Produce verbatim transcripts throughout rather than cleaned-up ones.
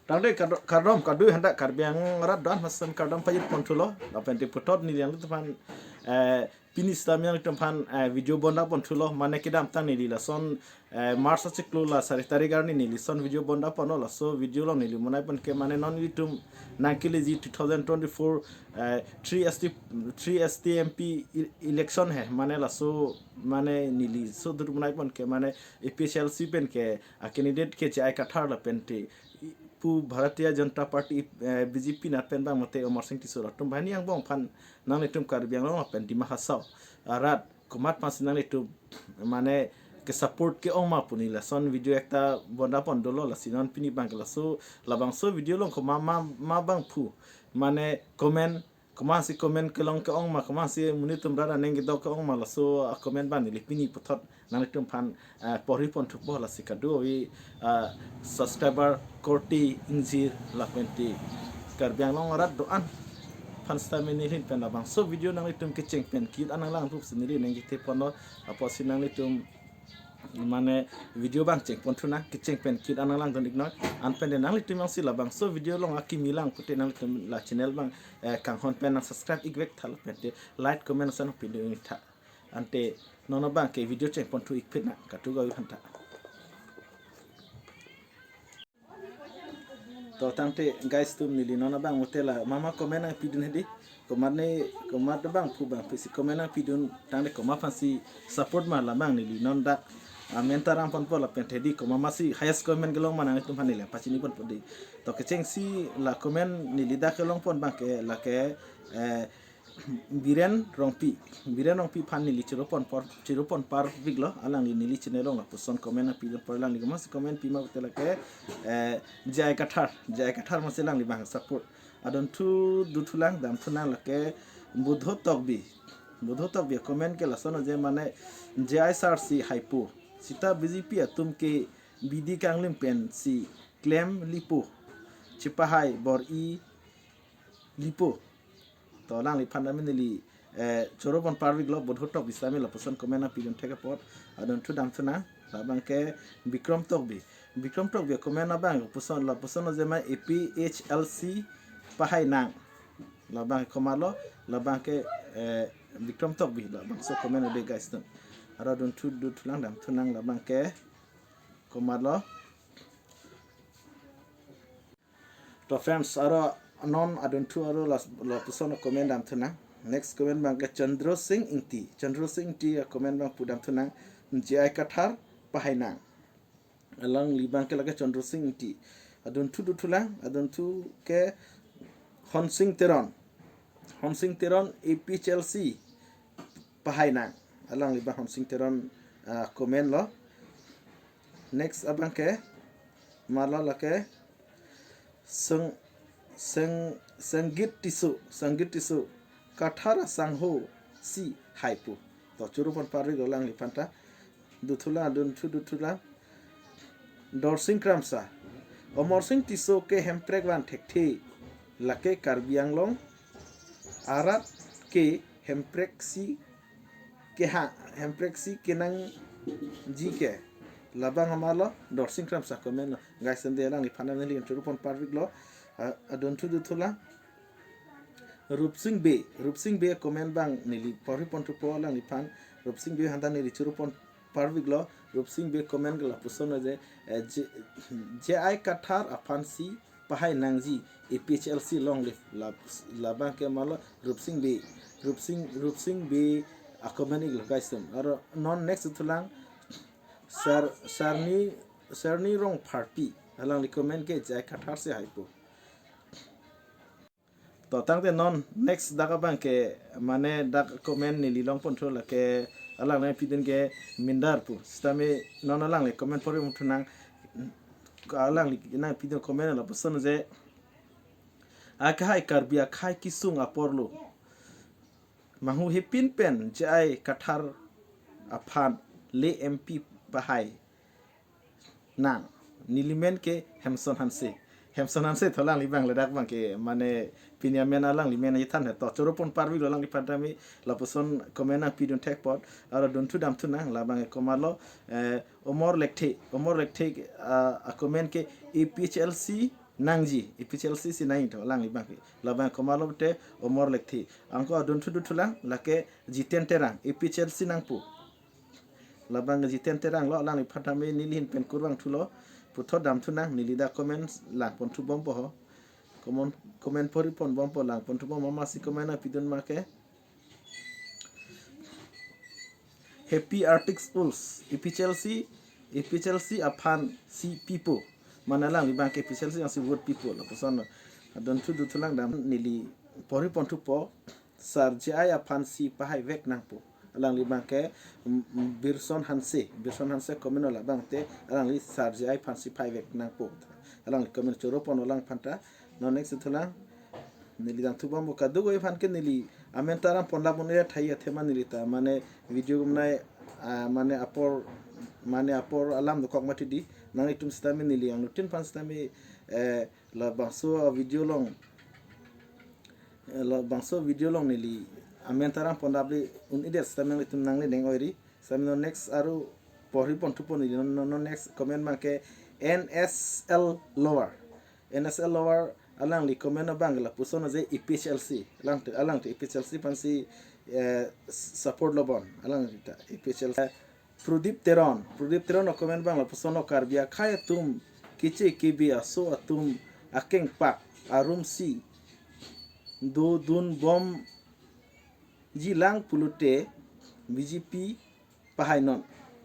Tangte kado-, kardom kadui handa Karbi Anglong arat do-an aphan kardom pajir ponthulo. Lapen te puthot neli nanglitum aphan, eh, pini sitame nanglitum aphan, eh, video bonda ponthulo. Mane kedamtang neli lason, eh, March achiklo la sari tarik arni neli lason video bonda ponlo. Laso video along neli monai pon ke mane non itum nangkeleji two thousand twenty-four, eh, three S T, three S T M P e-, election he. Mane laso, mane neli laso dur monai pon ke mane A P H L C pen ke a candidate ke J I Kathar lapen te Pu Bharatiya Janata Party, eh, B J P nat pen bang mate Amarsing Tisso atum banghini angbong aphan nanglitum Karbi Anglong lapen Dima Hasao arat komat aphansi nanglitum mane ke support ke-ong ma pu neli lason video ekta bonda pon dolo. Lasi non pini bang ke laso labangso video along komat ma, ma bang pu mane comment, komatsi comment kelong ke-ong ma, komatsi monit atum rat aneng kedok ke-ong ma, laso, ah, comment bang neli pini puthot nanglitum aphan, ah, porhi ponthupo. Lasi kadokave, ah, subscriber korte ingjir lapen te Karbi Anglong arat do-an aphan sitame neli ahin pen labangso video nanglitum kecheng pen kit an nanglang thup si neli nangkethe ponlo. Apotsi nanglitum mane video bang cheng ponthu nang, kecheng pen kit an nanglang dun iknoi. Anpen te nanglitum jongsi labangso video along akimi lang pute nanglitum la channel bang, eh, kanghon pen nang subscribe ikvek tha lapen te like comment san pidun ik tha. Ante non abang ke video cheng ponthu ikphi nang, kadokave aphanta. To tangte guys atum, neli non abang mate la mama comment nangpidun hedi. Komat ne, komat abang pu bang pusi comment nangpidun, tangte komat aphansi support ma labang neli non dak amen ta rang ponpo lapen te hedi komat masi highest comment kelong ma nanglitum aphan neli pachini ponpo dei. To kechengsi la comment neli dak kelong pon bang ke lake, eh, Biren Rongpi. Biren Rongpi aphan neli choro pon por, choro pon parviklo. Alangli neli channel along lapuson comment nangpidun apor alangli komatsi comment pi ma pute lake, eh, J I Kathar, J I Kathar masi alangli bang support. Adunthu duthulang, damthunang lake Budho Tokbi. Budho Tokbi comment ke lason je mane J I sir si haipo. Sita B J P atum ke bidi kanglim pensi klem lipo. Chepahai bor-i lipo. To alangliphan tame neli, eh, choro pon parviklo, Budho Tokbi sitame lapuson comment nangpidun thek apot. Adunthu damthunang, labang ke Bikrom Tokbi. Bikrom Tokbi comment abang puson, lapuson je ma A P H L C pahai nang. Labang komatlo, labang ke, eh, Bikrom Tokbi, labangso comment ode guys atum. Aro adunthu duthulang, damthunang, labang ke komatlo. To friends, aro non adunthu aro las-, lapuson comment damthunang. Next comment bang ke Chandra Singh Ingti. Chandra Singh Ingti a-comment bang pu damthunang, J I Kathar pahai nang. Alangli bang ke lake Chandra Singh Ingti. Adunthu duthulang, adunthu ke Honsing Teron. Honsing Teron A P H L C pahai nang. Alangli bang Honsing Teron, ah, comment lo. Next abang ke, mala lake, Seng, Seng, Senggit Tisso, Senggit Tisso, Kathar asangho si haipo. To choro pon parviklo alangliphan ta. Duthulang, adunthu duthulang. Dorsing Kramsa. Amarsing Tisso ke Hemprek van thekthe. Lake Karbi Anglong arat ke Hemprek si keha, Hemprek si kenangji ke. Labang komatlo, Dorsing Kramsa comment lo. Guys, ante alangliphan tame neli choro pon parviklo. Ah, adunthu duthulang. Rupsing Bey, Rupsing Bey comment bang neli porhi ponthupo alangliphan. Rupsing Bey aphan ta neli choro pon parviklo. Rupsing Bey comment ke lapuson je, eh, J-, J I Kathar aphansi pahai nangji A P H L C long live, la, labang ke malo Rupsing Bey, Rupsing, Rupsing Bey a-comment iklo guys atum. Aro non next thulang Sar, Sarni, Sarni Rongpharpi, alangli comment ke J I Kathar si haipo. To tangte non next dak abang ke mane dak comment neli long ponthu lake alangli pidun ke Mindar pu. Sitame non alangli comment porhi ponthu nang, alangli nangpidun comment lapuson je, akhai Karbi akhai kesung aporlo. Manghu hepin pen J I Kathar aphan le M P pahai nang. Neli men ke Hemson Hanse. Hemson Hanse to alangli bang ladak bang ke mane pini amen alangli men aithan he to. Choro pon parviklo alangli pantami lapuson comment nangpidun thek apot. Aro dunthu damthu nang labang ke komatlo, eh, Omor Lekthe. Omor Lekthe, ah, a-comment ke A P H L C nangji, A P H L C si nangji tho, alangli abangke. Labang komatlo te Omor Lekthe. Anke adunthu duthulang, lake Jiten Terang, A P H L C nangpo. Labang Jiten Terang lo, alangliphan tame neli ahin pen kurvangthulo, puthot damthunang, neli dak comment langponthu bompo ho. Comment, comment pori ponbompo, langponthu bom, mama si comment nangpidun ma ke. Happy Arctic Schools, A P H L C, A P H L C aphan si pipo. Mane alangli abangke A P H L C ansi vote pipo lapuson. Adunthu duthulang dam neli pori ponthupo. Sar J I aphan si pahaivek nangpo. Alangli abangke, mm, mm, Birson Hanse, Birson Hanse comment lo labang te, alangli Sar J I aphan si pahaivek nangpo. Alangli comment choro pon alang aphanta. Non next thulang. Neli damthu bompo, kadokave aphan ke neli amen taram pon labon area thai athema neli ta mane video kumnai, ah, mane apor, mane apor alam dokok mati di. Nanglitum sitame neli anuttin aphan sitame, eh, labangso a video along, eh, labangso video along neli amen taram pon dapli un-edet sitame nanglitum nangle deng oiri. Sitame non next aru pori ponthupo neli non, non, non next comment abangke N S L Lower. N S L Lower alangli comment abang lapuson aje A P H L C. Alangte, alangte A P H L C aphan si, eh, support lo bon. Alangte A P H L C. Pradip Teron. Pradip Teron a comment abang lapuson, Karbi akhei atum kiche kibi aso atum akengpak arum si dodun bomji lang pulote B J P pahainon.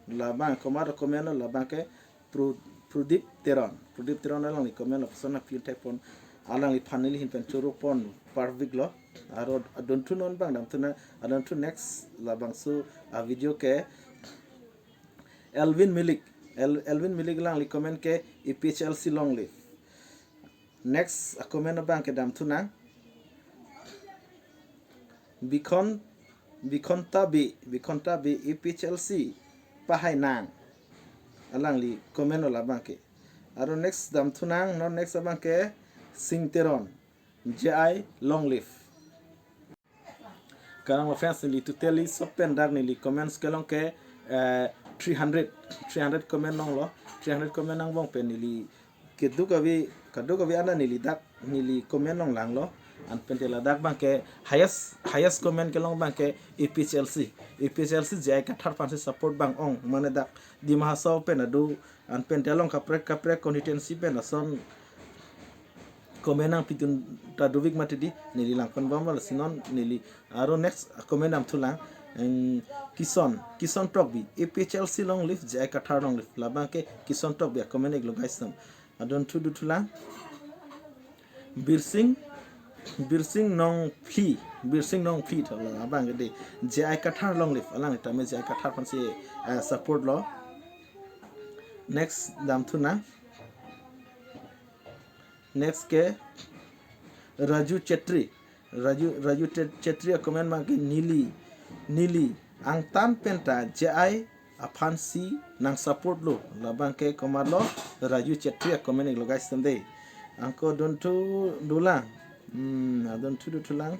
Labang komat a comment lo, labang ke Pro-, Pradip Teron. Pradip Teron alangli comment lapuson nangpi un-e pon, alangliphan neli ahin pen choro pon parvik lo. Aro adunthu non abang damthunang, adunthu next labangso a video ke Elvin Milik. El-, Elvin Milik alangli comment ke A P H L C long live. Next a comment abang ke damthunang. Bikhon, Bikhonta Bey, Bikhonta Bey A P H L C pahai nang. Alangli comment lo labang ke. Aro next damthunang, non next abang ke Sing Teron, J I long live. Karang lo fans, neli totally sopen dak neli comments kelong ke, eh, three hundred, three hundred comment longlo, three hundred comment nangbong pen neli keduk avi, kaduk avi ana neli dak, neli comment long langlo. Anpen te ladak abang ke highest, highest comment kelong abang ke A P H L C. A P H L C J I Kathar aphan si support abang ong, mane dak Dima Hasao pen adu, anpen te along kaprek kaprek constituency pen ason comment nangpidun ta dovik mati di, neli langpon bomlo, lasi non neli aro next comment damthulang, em, Kison, Kison Tokbi, A P H L C long live, J I Kathar long live, labang ke Kison Tokbi a comment iklo guys nam. Adunthu duthulang. Birsing, Birsing Nongphli, Birsing Nongphli tho lo abang ke de, J I Kathar long live, alang tame J I Kathar aphan si, eh, support lo. Next damthunang. Next ke Raju Chetri. Raju, Raju Chet-, Chetri a comment abang ke neli, neli angtan penta J I aphan si nang support lo. Labang ke komatlo, Raju Chetri a comment iklo guys tande. Anke adunthu dolang. Hmm, adunthu duthulang.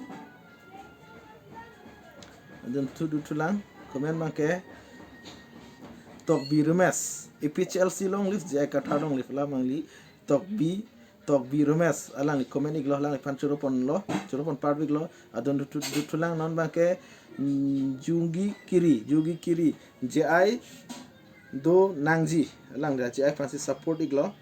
Adunthu duthulang. Comment abang ke Tokbi Romesh. A P H L C long live, J I Kathar long live, labang li Tokbi, Tokbi Romesh alangli comment iklo, alangliphan choro ponlo, choro pon parvik lo. Adunthu duthulang, non abang ke, mm, Jugi Kiri, Jugi Kiri, J I do nangji, alangli J I aphan si support iklo.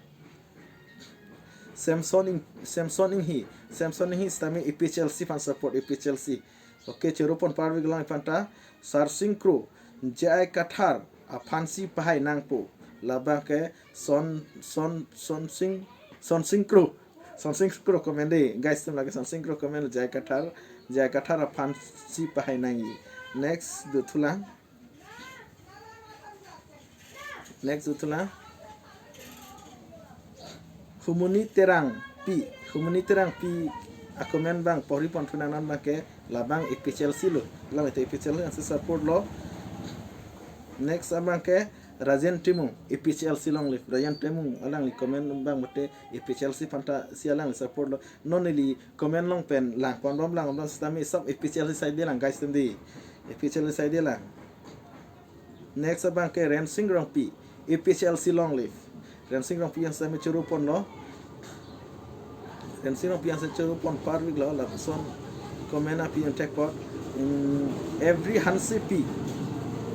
Samson Ing-, Samson Inghi, Samson Inghi sitame A P H L C aphan support, A P H L C. Okay, choro pon parvik lo alangliphan ta. Sarsing Kro, J I Kathar aphan si pahai nangpo. Labang ke Son, Son, Sonsing, Sonsing Kro. Sonsing Kro comment de. Guys, atum lake Sonsing Kro comment, J I Kathar, J I Kathar aphan si pahai nangji. Next duthulang. Next duthulang. Humuni Terangpi, Humuni Terangpi a comment abang pori ponthunang, non abang ke labang A P H L C lo, alang ite A P H L C ansi support lo. Next abang ke Rajen Timung, A P H L C long live, Rajen Timung alangli comment abang mate A P H L C aphanta si alangli support lo. Non neli comment along pen lang pon bom lang bom sitame sab A P H L C side lang guys, tem di A P H L C side lang. Next abang ke Rensing Rongpi, A P H L C long live. Rensing Rongpi yang sitame choro ponlo. Tensi Rongpi ansi choro pon parvik lo, lapuson comment api un thek pot. Hmm, every Hansepi,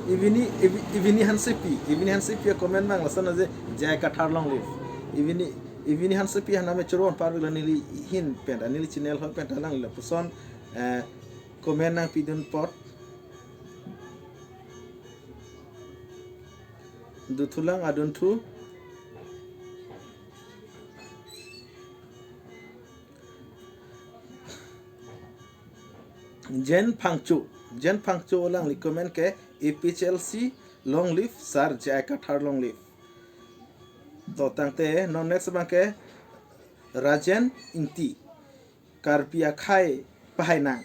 Ivini, Ivi-, Ivini Hansepi, Ivini Hansepi a comment abang lason aje, J I Kathar long live. Ivini, Ivini Hansepi aphan name choro pon parvik lo, neli ahin pen ta, neli channel ahoi pen ta lang lapuson, eh, comment nangpidun pot. Duthulang adunthu. Jen Phangcho, Jen Phangcho alangli comment ke, A P H L C long live, sir, J I Kathar long live. To tangte non next abang ke Rajen Ingti, Karbi akhei pahai nang.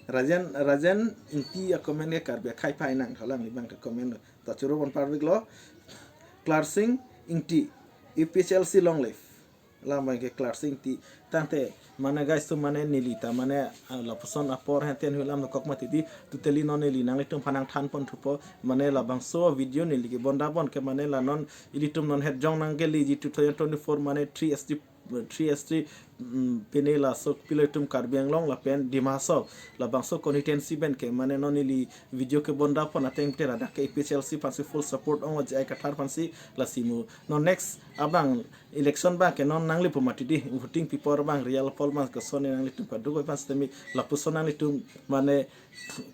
Rajen, Rajen Ingti a comment ke Karbi akhei pahai nang, alangli abang ke comment lo. To choro pon parvik lo. Klarsing Ingti, A P H L C long live. Lam abang ke Klarsing Ingti. Tangte mane guys, to mane neli ta mane, ah, lapuson apor henten hulam dokok mati di, totally non neli nanglitum aphan nangthan pon thupo, mane labangso video neli kebonda pon ke mane la non ilitum non het jong nangkeleji two thousand twenty-four mane three S T, three S T, mm, pine laso kopilo itum Karbi Anglong lapen Dima Hasao, labangso constituency pen ke mane non neli video kebonda pon ateng te ladak ke A P H L C aphansi full support ong, J I Kathar aphansi, lasi mo non next abang election abang ke non nangli pu mati di, voting paper abang, real poll abang koson nanglitum kadokave aphan sitame lapuson nanglitum mane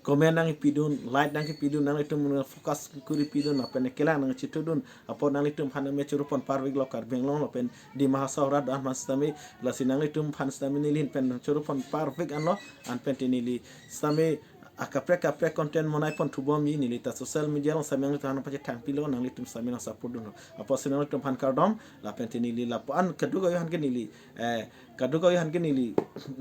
comment nangpidun, like nangpidun, nanglitum focus kuri pidun, lapen kelang nangchethudun, apot nanglitum aphan name choro pon parvik lo Karbi Anglong lapen Dima Hasao arat an aphan sitame, lasi nanglitum aphan sitame neli ahin pen choro pon parvik anlo, an pen te neli sitame akaprek kaprek content monai pon thubom ji, neli ta social media along sitame nanglitum aphan pachethang pilo, nanglitum sitame nang support dun. Apotsi nanglitum aphan kardom, lapen te neli lapu-an kadokave aphan ke neli, eh, kadokave aphan ke neli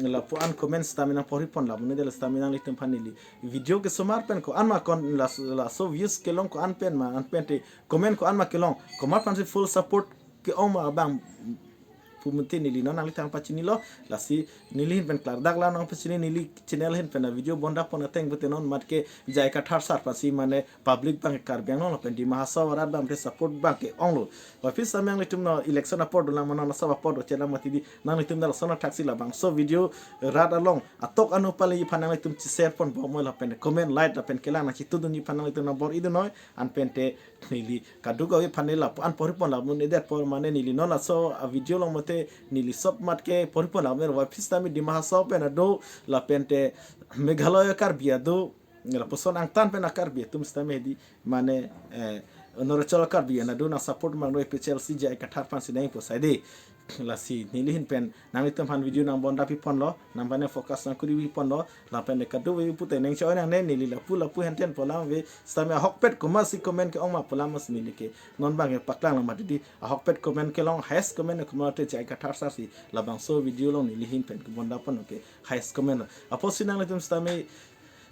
lapu-an comment sitame nangporhi pon, lapu ne del sitame nanglitum aphan neli video kesomar pen ko-an ma kon las-, laso views kelong ko-an pen ma, an pen te comment ko-an ma kelong, komat aphansi full support ke-ong ma abang pu mate neli non nanglitum aphan pachinilo, lasi neli ahin pen klardak la nangpachini, neli channel ahin pen a video bonda pon ateng pute non mat ke J I Kathar sir aphansi mane public abang ke Karbi Anglong lapen Dima Hasao arat abang te support abang ke-onglo. Aphi sitame nanglitum non election apor dolang mane non asap apor dochelang mati di, nanglitum dal sona thaksi labangso video rat along atok anu pali aphan nanglitum che-share pon bomnoi lapen comment, like lapen kelang nangchethudunji aphan nanglitum nangbor-idun noi, an pen te neli kadokave aphan neli lapu-an porhi pon, lapu ne det apor mane neli non laso a video along mate neli sop mat ke porhi pon, lapu ne aphi sitame Dima Hasao pen ado lapen te Meghalaya Karbi ado, lapuson angtan pen a Karbi atum sitame di mane, eh, Arunachal Karbi an ado nang support mang do, A P H L C J I Kathar aphansi nang pu sai di. Lasi neli ahin pen nanglitum aphan video nangbonda pi ponlo, nang aphan focus nangkuri pi ponlo, lapen le kadokave pute nang choi nangne, neli lapu lapu henten pu alam ave sitame ahokpet komatsi comment ke-ong ma pu alam si neli ke non abang ke paklang lo mati di, ahokpet comment kelong, highest comment ke komat te J I Kathar sir si, labangso video along neli ahin pen kebonda pon ke highest comment lo. Apotsi nanglitum sitame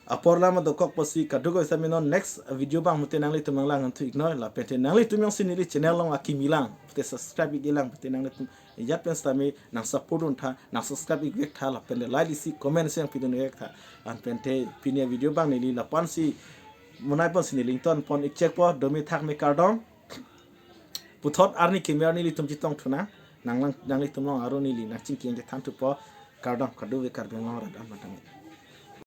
apor lam dokok apotsi kadokave sitame non next video abang mate nanglitum nanglang thu iknoi, lapen te nanglitum jongsi neli channel along akimi lang pute, subscribe ik-e lang pute nanglitum ajat pen sitame nang support dun tha, nang subscribe ik vek tha, lapen te like isi comment isi nangpidun vek tha. An pen te pini a video abang neli lapu-ansi monai ponsi neli ington pon ik chek po, dome thakme kardom. Puthot arni kimi arni nelitum chetong thunang, nang lang, nanglitum along aro neli nangchingki nangchethan thupo, kardom, kadokave Karbi Anglong arat an matang.